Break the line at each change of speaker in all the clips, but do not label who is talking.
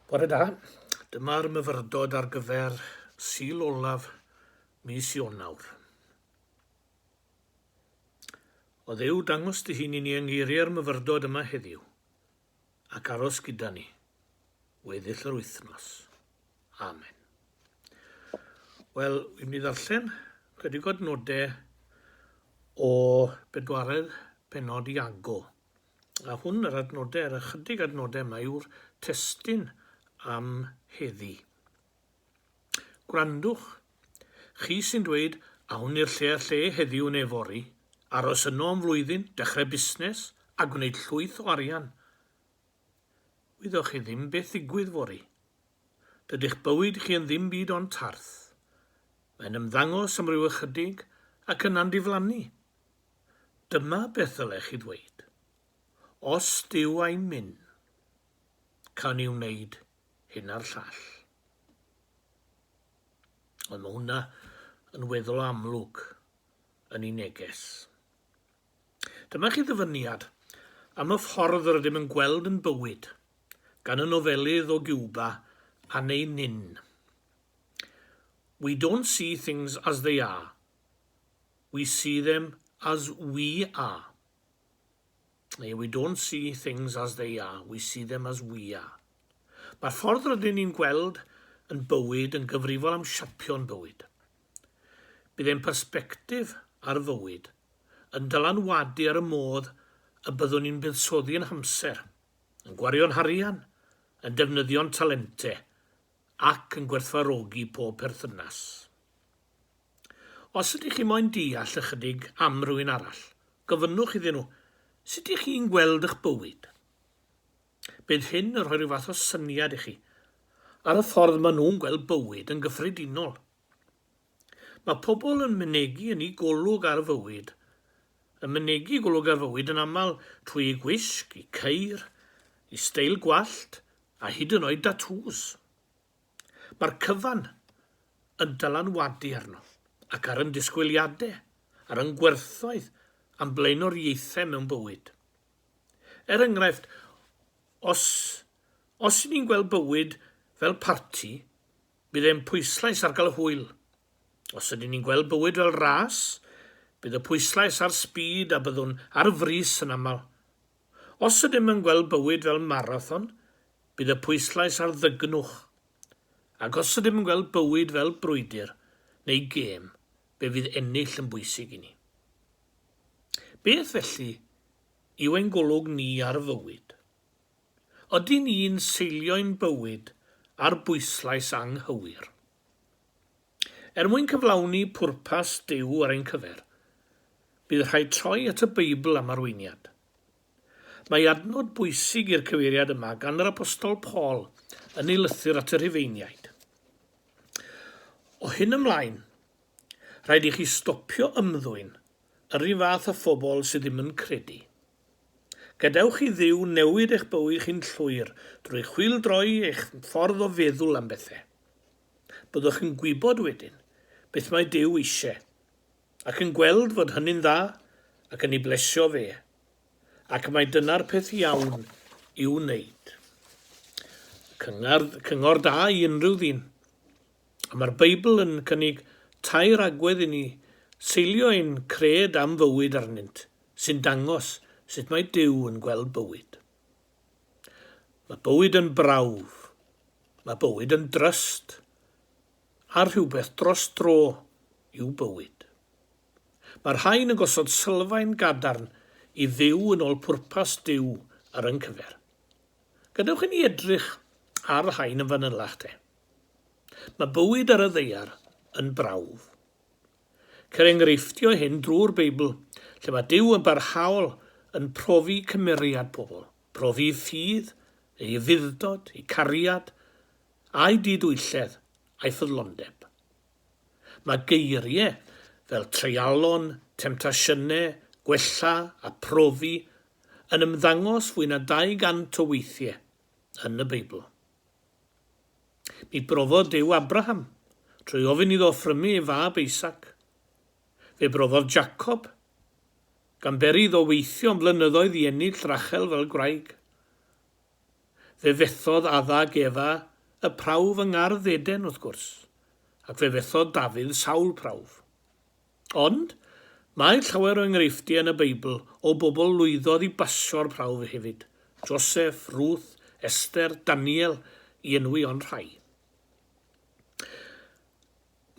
Bore da. Dyma'r myfyrdod ar gyfer Sul olaf mis Ionawr. O Dduw, dangos dy hun i ni yng ngeiriau'r myfyrdod yma heddiw, ac aros gyda ni weddill yr wythnos. Amen. Wel, wi'n mynd i ddarllen chydig o adnodau o bedwaredd pennod Iago. A hwn, yr adnodau, yr ychydig adnodau yma yw'r testun am heddi. Gwrandwch, chi sy'n dweud, awn i'r lle a'r lle heddiw neu fory, aros yno am flwyddyn, dechrau busnes, a gwneud llwyth o arian. Wyddoch chi ddim beth ddigwydd fory. Dydych bywyd chi yn ddim byd ond tarth. Mae'n ymddangos am ryw ychydig ac yna'n diflannu. Dyma beth ddylech chi ddweud, Os Duw a'i myn, cawn ni wneud hyn a'r llall. Ond mae hwnna yn weddol amlwg yn ei neges. Dyma chi ddyfyniad am y ffordd yr ydym yn gweld yn bywyd gan y nofelydd o Giwba, Anei Nin. We don't see things as they are, We see them as we are. Neu we don't see things as they are, we see them as we are. Mae'r ffordd rydyn ni'n gweld yn bywyd yn gyfrifol am siapio'n bywyd. Bydd ein persbectif ar fywyd yn dylanwadu ar y modd y byddwn ni'n buddsoddi yn hamser, yn gwario'n harian, yn defnyddio'n talente, ac yn gwerthfawrogi pob perthynas. Os ydych chi moyn deall ychydig am rywun arall, gofynnwch iddyn nhw, 'Sut ych chi'n gweld eich bywyd? Bydd hyn yn rhoi rhyw fath o syniad i chi ar y ffordd maen nhw'n gweld bywyd yn gyffredinol. Mae pobl yn mynegi yn eu golwg ar fywyd, yn mynegi golwg ar fywyd yn aml trwy eu gwisg, eu ceir, eu steil gwallt a hyd yn oed datŵs. Mae'r cyfan yn dylanwadu arno ac ar ein disgwyliadau, ar ein gwerthoedd a'n blaenoriaethau mewn bywyd. Er enghraifft, os os y'n ni'n gweld bywyd fel parti, bydd ein pwyslais ar gael hwyl. Os ydyn ni'n gweld bywyd fel ras, bydd y pwyslais ar sbîd a byddwn ar frys yn aml. Os ydym yn gweld bywyd fel marathon, bydd y pwyslais ar ddygnwch. Ac os ydym yn gweld bywyd fel brwydr, neu gêm, fe fydd ennill yn bwysig i ni. Beth, felly, yw ein golwg ni ar fywyd? Ydyn ni'n seilio ein bywyd ar bwyslais anghywir? Er mwyn cyflawni pwrpas Duw ar ein cyfer, bydd rhaid troi at y Beibl am arweiniad. Mae adnod bwysig i'r cyfeiriad yma gan yr Apostol Paul yn ei lythyr at y Rhufeiniaid. O hyn ymlaen, rhaid i chi stopio ymddwyn yr un fath â phobl sydd ddim yn credu. Gadewch i Dduw newid eich bywyd chi'n llwyr drwy chwyldroi eich ffordd o feddwl am bethau. Byddwch yn gwybod wedyn beth mae Duw eisiau, ac yn gweld fod hynny'n dda ac yn ei blesio fe, ac mai dyna'r peth iawn i'w wneud. Cyngor, cyngor da i unrhyw ddyn. A mae'r Beibl yn cynnig tair agwedd i ni seilio ein cred am fywyd arnynt, sy'n dangos sut mae Duw yn gweld bywyd. Mae bywyd yn brawf. Mae bywyd yn dryst. A rhywbeth dros dro yw bywyd. Mae'r rhain yn gosod sylfaen gadarn i fyw yn ôl pwrpas Duw ar ein cyfer. Gadewch i ni edrych ar y rhain yn fanylach te. Mae bywyd ar y ddaear yn brawf. Ceir enghreifftiau hyn drwy'r Beibl, lle mae Duw yn barhaol yn profi cymeriad pobl, profi eu ffydd, eu ufudd-dod, eu cariad, a'u didwylledd, a'u ffyddlondeb. Mae geiriau fel treialon, temtasiynau, gwella a phrofi yn ymddangos fwy na 200 o weithiau yn y Beibl. Mi brofodd Duw Abraham trwy ofyn iddo offrymu ei fab Isaac. Fe brofodd Jacob, gan beri iddo weithio am flynyddoedd i ennill Rachel fel gwraig. Fe fethodd Adda ag Efa y prawf yng Ngardd Eden, wrth gwrs, ac fe fethodd Dafydd sawl prawf. Ond, mae llawer o enghreifftiau yn y Beibl o bobl lwyddodd i basio'r prawf hefyd, Joseff, Ruth, Esther, Daniel, i enwi ond rhai.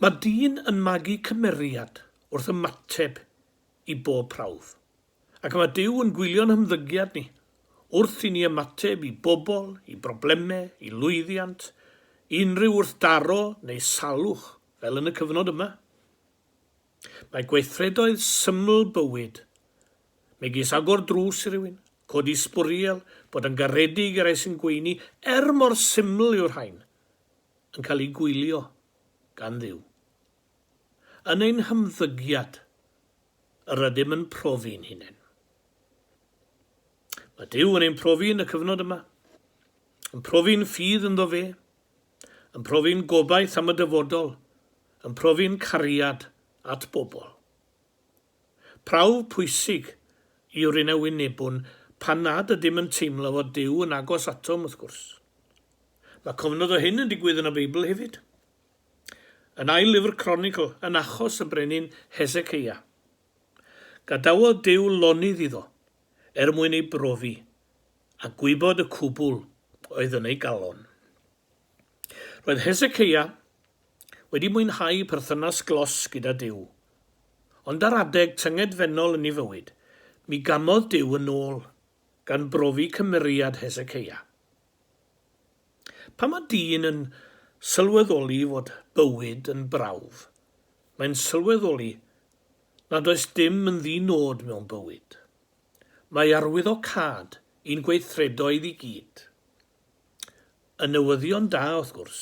Mae dyn yn magu cymeriad wrth ymateb i bob prawf. Ac mae Duw yn gwylio'n hymddygiad ni wrth i ni ymateb i bobl, i broblemau, i lwyddiant, i unrhyw wrthdaro neu salwch, fel yn y cyfnod yma. Mae gweithredoedd syml bywyd, megis agor drws i rywun, codi sbwriel, bod yn garedig i rai sy'n gweini, er mor syml yw'r rhain, yn cael eu gwylio gan Dduw. Yn ein hymddygiad, yr ydym yn profi'n hunain. Mae Duw yn ein profi yn y cyfnod yma, yn profi'n ffydd ynddo fe, yn profi'n gobaith am y dyfodol, yn profi'n cariad at bobl. Prawf pwysig yw'r un a wynebwn pan nad ydym yn teimlo fod Duw yn agos atom, wrth gwrs. Mae cofnod o hyn yn digwydd yn y Beibl hefyd. Yn ail lyfr Cronicl, yn achos y brenin Heseceia. Gadawodd Duw lonydd iddo, er mwyn ei brofi, a gwybod y cwbl oedd yn ei galon. Roedd Heseceia wedi mwynhau perthynas glos gyda Duw. Ond ar adeg tyngedfennol yn ei fywyd, mi gamodd Duw yn ôl, gan brofi cymeriad Heseceia. Pan mae dyn yn sylweddoli fod bywyd yn brawf, mae'n sylweddoli nad oes dim yn ddi-nod mewn bywyd. Mae arwyddocâd i'n gweithredoedd i gyd. Y newyddion da, wrth gwrs,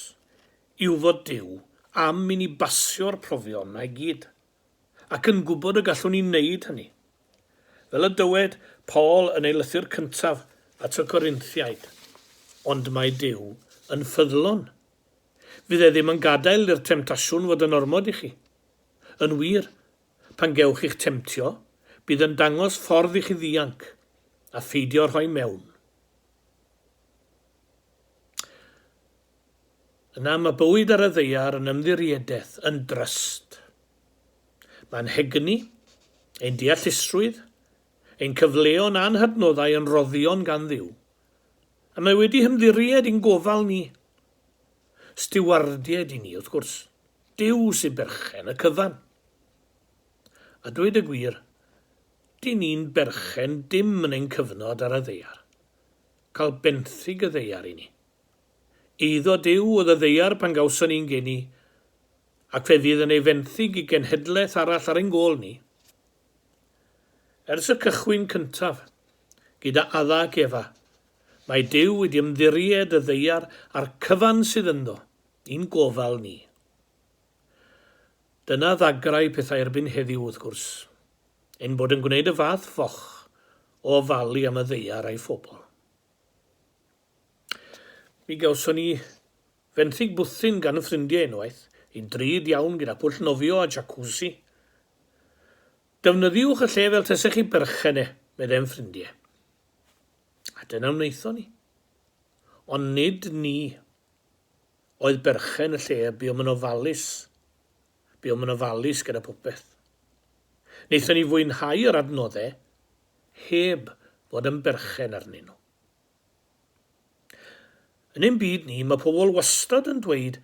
yw fod Duw am i ni basio'r profion 'na i gyd. ac yn gwybod y gallwn ni wneud hynny. Fel y dywed Paul yn ei lythyr cyntaf at y Corinthiaid, Ond mae Duw yn ffyddlon. Fydd e ddim yn gadael i'r temtasiwn fod yn ormod i chi. Yn wir, pan gewch chi'ch temtio, bydd yn dangos ffordd i chi ddianc, a pheidio rhoi mewn. Yna mae bywyd ar y ddaear yn ymddiriedaeth, yn dryst. Mae'n hegni, ein deallusrwydd, ein cyfleon a'n hadnoddau yn roddion gan Dduw. A mae wedi hymddiried i'n gofal ni. Stiwardiaid i ni, wrth gwrs. Duw sy'n berchen y cyfan. A dweud y gwir, dyn ni'n berchen dim yn ein cyfnod ar y ddaear. Cael benthyg y ddaear i ni. Eiddo Duw oedd y ddaear pan gawson ni'n geni, ac fe fydd yn ei fenthyg i genhedlaeth arall ar ein gôl ni. Ers y cychwyn cyntaf, gyda Adda ac Efa, mae Duw wedi ymddiried y ddaear a'r cyfan sydd ynddo, i'n gofal ni. Dyna ddagrau pethau erbyn heddiw, wrth gwrs, ein bod yn gwneud y fath foch o ofalu am y ddaear a'i phobl. Mi gawson ni fenthyg bwthyn gan y ffrindiau unwaith, un drud iawn gyda pwll nofio a jacuzzi. Defnyddiwch y lle fel tasech chi berchen e, meddai'n ffrindiau. A dyna wnaethon ni. Ond nid ni oedd berchen y lle, buom yn ofalus. Buom yn ofalus gyda popeth. Wnaethon ni fwynhau yr adnoddau heb fod yn berchen arnyn nhw. Yn ein byd ni, mae pobl wastad yn dweud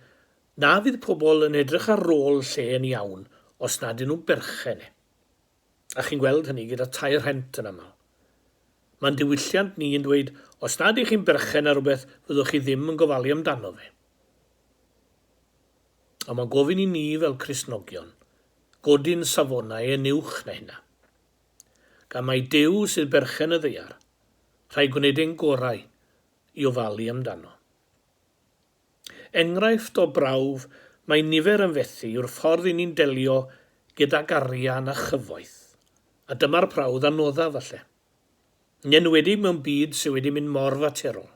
na fydd pobl yn edrych ar ôl lle yn iawn os nad ydyn nhw'n berchen e. A chi'n gweld hynny gyda tai rhent yn aml. Mae'n diwylliant ni yn dweud os nad ych chi'n berchen ar rhywbeth fyddwch chi ddim yn gofalu amdano fe. Ond mae'n gofyn i ni fel Cristnogion godi'n safonau yn uwch na hynna. Gan mai Duw sydd berchen y ddaear, rhaid gwneud ein gorau i ofalu amdano. Enghraifft o brawf mae nifer yn fethu yw'r ffordd i ni'n delio gydag arian a chyfoeth, a dyma'r prawf anoddaf falle. Yn enwedig mewn byd sydd wedi mynd mor faterol.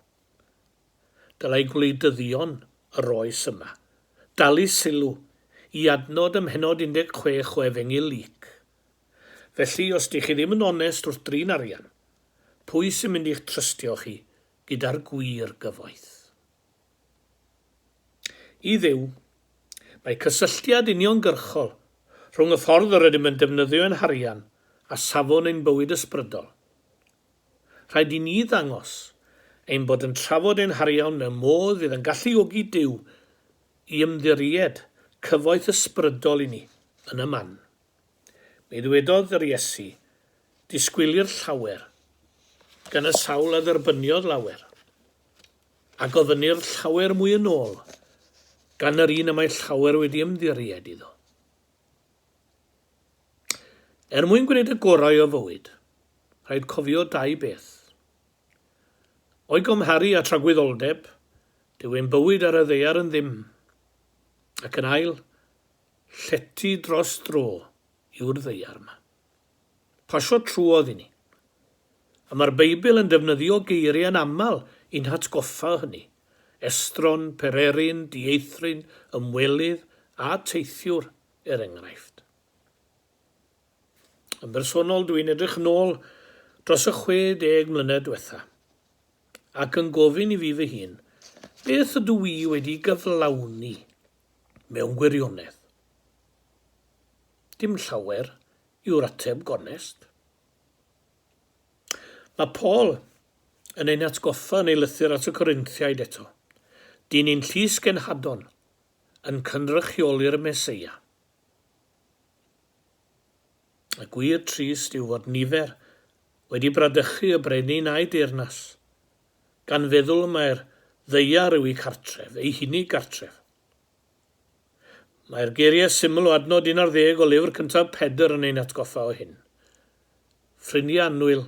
Dylai gwleidyddion yr oes yma dalu sylw i adnod ym mhennod 16 o Efengyl Luc. Felly, os dych chi ddim yn onest wrth drin arian, Pwy sy'n mynd i'ch trystio chi gyda'r gwir gyfoeth. I Dduw, mae cysylltiad uniongyrchol rhwng y ffordd yr ydym yn defnyddio ein harian a safon ein bywyd ysbrydol. Rhaid i ni ddangos ein bod yn trafod ein harian mewn modd fydd yn galluogi Duw i ymddiried cyfoeth ysbrydol i ni yn y man. Mi ddywedodd yr Iesu, Disgwylir llawer gan y sawl a dderbyniodd lawer, a gofynnir llawer mwy yn ôl gan yr un y mae llawer wedi ymddiried iddo. Er mwyn gwneud y gorau o fywyd, rhaid cofio dau beth. O'i gymharu â tragwyddoldeb, dyw ein bywyd ar y ddaear yn ddim. Ac yn ail, llety dros dro yw'r ddaear yma. Pasio trwodd i ni. A mae'r Beibl yn defnyddio geiriau'n aml i'n hatgoffa o hynny, estron, pererin, dieithryn, ymwelydd a teithiwr, er enghraifft. Yn bersonol, dw i'n edrych nôl dros y 60 mlynedd diwetha, ac yn gofyn i fi fy hun, beth ydw i wedi gyflawni mewn gwirionedd? Dim llawer yw'r ateb gonest. Mae Paul yn ein atgoffa yn ei lythyr at y Corinthiaid eto. Dyn ni'n llys genhadon yn cynrychioli'r Meseia. Y gwir trist yw fod nifer wedi bradychu y brenin a'i deyrnas, gan feddwl mai'r ddaear yw eu cartref, eu hunig gartref. Mae'r geiriau syml o adnod 11 o lyfr cyntaf Pedr yn ein atgoffa o hyn. Ffrindiau annwyl,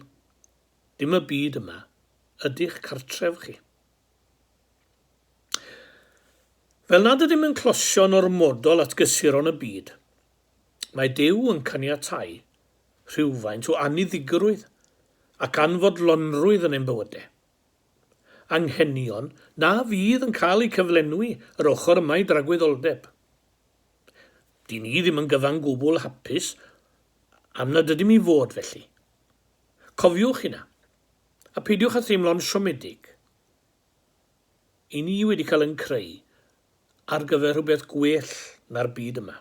dim y byd yma ydy'ch cartref chi. Fel nad ydym yn closio'n ormodol at gysuron y byd, mae Duw yn caniatáu rhywfaint o anniddigrwydd ac anfodlonrwydd yn ein bywydau. Anghenion na fydd yn cael eu cyflenwi yr ochr yma i dragwyddoldeb. Dyn ni ddim yn gyfan gwbl hapus am nad ydym i fod felly. Cofiwch hynna, a peidiwch â theimlo'n siomedig. I ni wedi cael ein creu ar gyfer rhywbeth gwell na'r byd yma.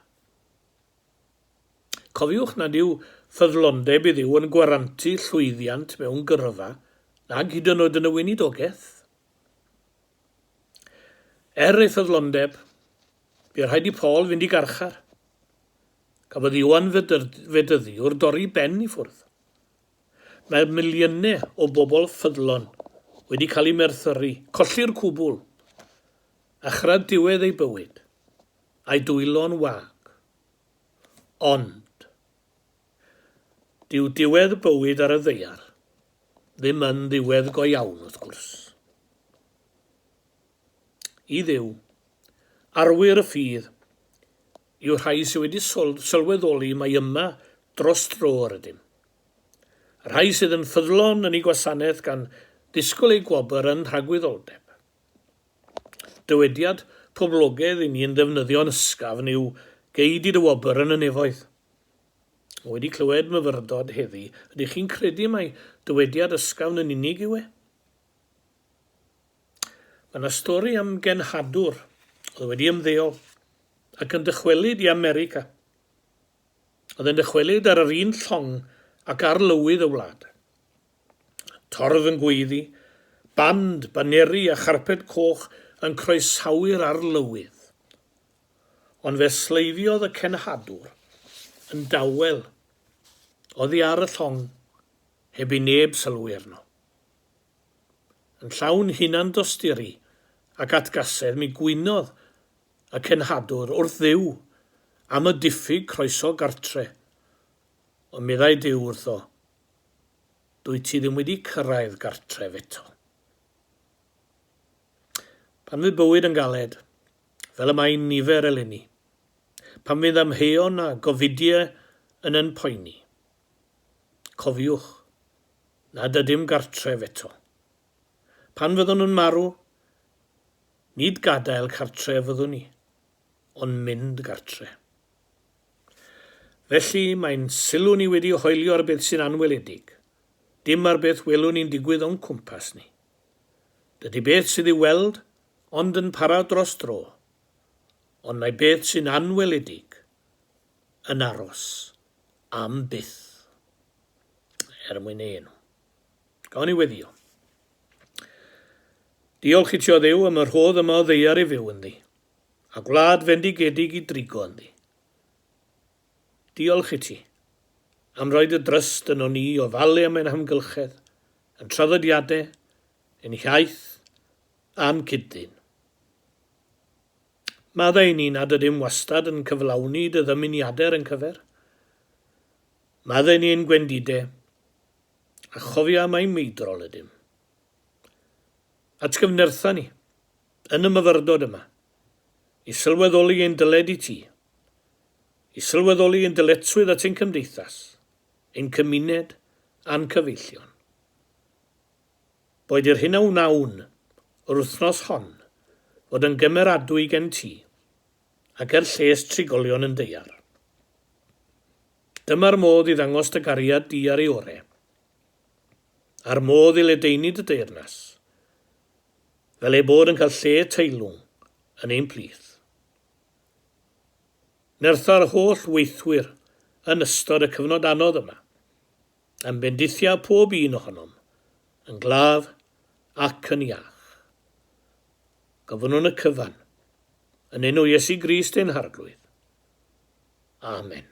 Cofiwch nad yw ffyddlondeb i Dduw yn gwarantu llwyddiant mewn gyrfa, nag hyd yn oed yn y weinidogaeth. Er ei ffyddlondeb, bu rhaid i Paul fynd i garchar. Cafodd Ioan Fedyddiwr dorri ben i ffwrdd. Mae miliynau o bobl ffyddlon wedi cael eu merthyru, colli'r cwbl, a chyrraedd diwedd eu bywyd, a'u dwylo'n wag. Ond, dyw diwedd bywyd ar y ddaear ddim yn ddiwedd go iawn, wrth gwrs. I Dduw, arwyr y ffydd yw'r rhai sydd wedi sylweddoli mai yma dros dro yr ydym. Y rhai sydd yn ffyddlon yn eu gwasanaeth gan ddisgwyl eu gwobr yn nhragwyddoldeb. Dywediad poblogaidd i ni'n ddefnyddio'n ysgafn yw 'Gei di dy wobr yn y nefoedd'. Wedi clywed myfyrdod heddi, ydych chi'n credu mai dywediad ysgafn yn unig yw e? Mae yna stori am genhadwr oedd wedi ymddeol ac yn dychwelyd i America. Oedd e'n dychwelyd ar yr un llong ac arlywydd y wlad. Torf yn gweiddi, band, baneri a charped coch yn croesawu'r arlywydd. Ond fe sleifiodd y cenhadwr yn dawel oddi ar y llong heb i neb sylwi arno. Yn llawn hunan-dosturi ac atgasedd mi gwynodd y cenhadwr wrth Dduw am y diffyg croeso gartre. Ond meddai Duw wrtho, Dwyt ti ddim wedi cyrraedd gartref eto. Pan fydd bywyd yn galed, fel y mae nifer eleni, pan fydd amheuon a gofidiau yn yn poeni, cofiwch nad ydym gartref eto. Pan fyddwn yn marw, nid gadael cartref fyddwn ni, ond mynd gartre. Felly, mae'n sylw ni wedi hoelio ar beth sy'n anweledig, dim ar beth welwn ni'n digwydd o'n cwmpas ni. Dydy beth sydd i'w weld ond yn para dros dro, ond mae beth sy'n anweledig yn aros am byth. Er mwyn ei enw. Gawn ni weddio. Diolch i ti o Dduw am y rhodd yma o ddaear i fyw ynddi, a gwlad fendigedig i drigo ynddi. Diolch i ti am roi dy dryst ynon ni i ofalu am ein hamgylchedd, ein traddodiadau, ein hiaith a'n cyd-ddyn. Maddau i ni nad ydym wastad yn cyflawni dy ddymuniadau ar ein cyfer. Maddau i ni ein gwendidau, a chofia mai meidrol ydym. Atgyfnertha ni, yn y myfyrdod yma, i sylweddoli ein dyled i ti, i sylweddoli ein dyletswydd at ein cymdeithas, ein cymuned a'n cyfeillion. Boed i'r hyn a wnawn yr wythnos hon fod yn gymeradwy gen ti ac er lles trigolion yn daear. Dyma'r modd i ddangos dy gariad di ar ei ore, a'r modd i ledaenu dy deyrnas, fel ei bod yn cael lle teilwng yn ein plith. Nertha'r holl weithwyr yn ystod y cyfnod anodd yma, a'n bendithia pob un ohonom, yn glaf ac yn iach. Gofynnwn y cyfan, yn enw Iesu Grist ein Harglwydd. Amen.